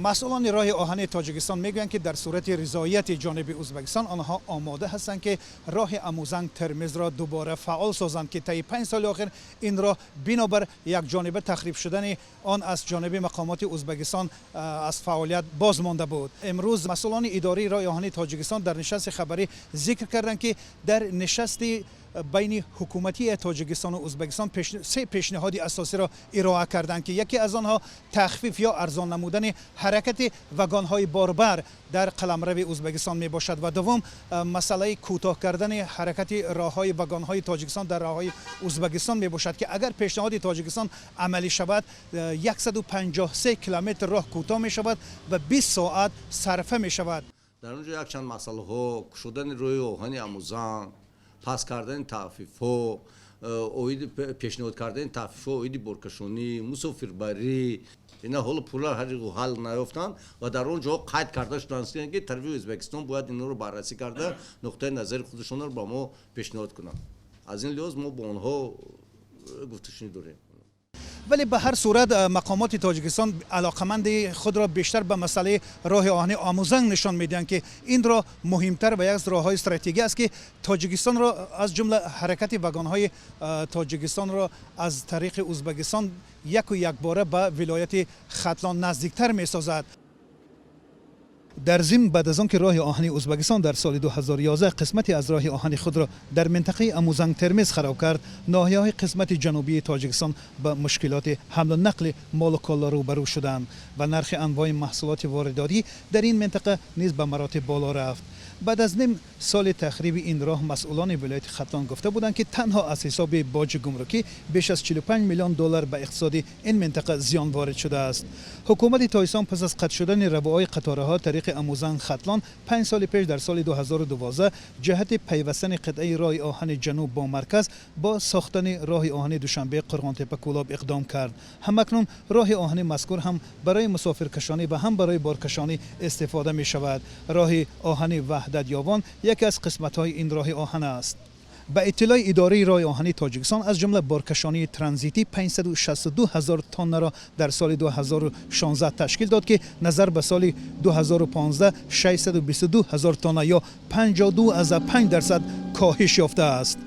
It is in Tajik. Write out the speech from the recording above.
Масъулони роҳи оҳани Тоҷикистон мегӯянд, ки дар сурати ризояти ҷониби Ӯзбекистон онҳо омода ҳастанд, ки роҳи Амузанг Термизро дубора фаъол созанд, ки тайи 5 соли охир ин роҳ бинобар якҷониба тахриб шудани он аз ҷониби мақомоти Ӯзбекистон аз фаъолият боз монда буд. Имрӯз масъулони идораи роҳи оҳани Тоҷикистон дар нишасти хабарӣ зикр карданд, ки дар нишасти байни ҳукуматии Тоҷикистону Ӯзбекистон се пешниҳоди асосиро ироа карданд, ки яке аз онҳо тахфиф ё арзон намудани ҳаракати вагонҳои борбар дар қаламрави Ӯзбекистон мебошад ва дуввум масъалаи кӯтоҳ кардани ҳаракати роҳҳои вагонҳои Тоҷикистон дар роҳҳои Ӯзбекистон мебошад, ки агар пешниҳоди Тоҷикистон амалӣ шавад, 153 километр роҳ кӯтоҳ мешавад ва 20 соат сарфа мешавад. Дар он ҷо якчанд масъалаҳо: кушодани роҳи оҳани Амузанг, паст кардани тарафифҳо, оиди пешниҳод кардани тарафифҳо оиди боркашонӣ, мусофирбарӣ. Ина ҳоло пурра ҳал наёфтанд ва дар он ҷо қайд карда шуданд, ки тарафи Ӯзбекистон бояд инро баррасӣ карда, нуқтаи назари худашонро ба мо пешниҳод кунанд. Аз ин лиҳоз мо бо онҳо гуфтушунид дорем. Вале ба ҳар сурат мақомоти Тоҷикистон алоқаманди худро бештар ба масъалаи роҳи оҳани Амузанг нишон медиҳанд, ки ин роҳ муҳимтар ва як аз роҳҳои стратегӣ аст, ки Тоҷикистонро, аз ҷумла ҳаракати вагонҳои Тоҷикистонро аз тариқи Ӯзбекистон яку якбора ба вилояти Хатлон наздиктар месозад. Дар зимн, баъд аз он ки роҳи оҳани Ӯзбекистон дар соли 2011 қисмате аз роҳи оҳани худро дар минтақаи Амузанг Термиз хароб кард, ноҳияҳои қисмати ҷанубии Тоҷикистон ба мушкилоти ҳамлу нақли молу коло рӯбарӯ шуданд ва нархи анвои маҳсулоти воридотӣ дар ин минтақа низ ба маротиб боло рафт. Баъд аз ним соли тахриби ин роҳ масъулони вилояти Хатлон гуфта буданд, ки танҳо аз ҳисоби боҷи гумрукӣ беш аз 45 миллион доллар ба иқтисоди ин минтақа зиён ворид шудааст. Ҳукумати Тоҷикистон пас аз қатъ шудани равоҳои қатораҳо тариқи Амузанг Хатлон 5 соли пеш, дар соли 2012, ҷиҳати пайвастани қитъаи роҳи оҳани ҷануб бо марказ бо сохтани роҳи оҳани Душанбе Қурғонтепа Кӯлоб иқдом кард. Ҳамакнун роҳи оҳани мазкур ҳам барои мусофиркашонӣ ва ҳам барои боркашонӣ истифода мешавад. Роҳи оҳани Ваҳдат Ёвон яке аз қисматҳои ин роҳи оҳан аст. Ба иттилои идораи роҳи оҳани Тоҷикистон, аз ҷумла боркашонии транзитӣ 562 ҳазор тоннаро дар соли 2016 ташкил дод, ки назар ба соли 2015 622 ҳазор тонна ё 52,5% коҳиш ёфтааст.